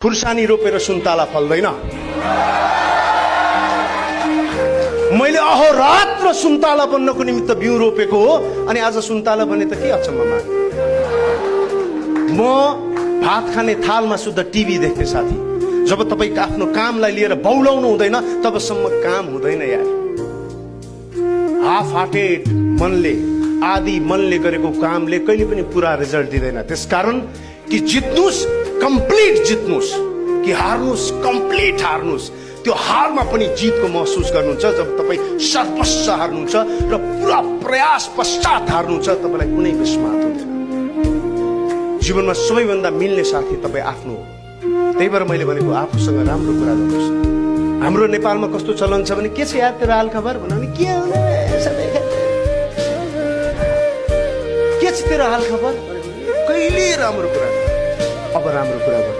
खुर्सानी रोपेर सुन्तला फल्दैन। मैले अहोरात्र सुन्तला बन्नको निमित्त बिउ रोपेको हो, अनि आज सुन्तला बने त के अचम्ममा। म भात खाने थालमा शुद्ध टिभी देख्थे साथी। जब तपाईको आफ्नो कामलाई लिएर बौलाउनु हुँदैन तबसम्म काम हुँदैन यार। हाफ हार्टेड मनले, आदि मनले गरेको कामले कहिले पनि पूरा रिजल्ट दिँदैन। त्यसकारण कि जित्नुस्, कम्प्लिट जित्नुस्, कि हार्नुस्, कम्प्लिट हार्नुस्। त्यो हारमा पनि जितको महसुस गर्नुहुन्छ जब तपाईँ सर्वस्व हार्नुहुन्छ र पुरा प्रयास पश्चात हार्नुहुन्छ। तपाईँलाई कुनै विस्मात हुँदैन। जीवनमा सबैभन्दा मिल्ने साथी तपाईँ आफ्नो हो। त्यही भएर मैले भनेको आफूसँग राम्रो कुरा गर्नुहोस्। हाम्रो नेपालमा कस्तो चलन छ भने के छ यार तेरो हाल खबर भन्यो भने के के छ तेरो हाल खबर, कहिले राम्रो कुरा। अब राम्रो कुरा गर्नु।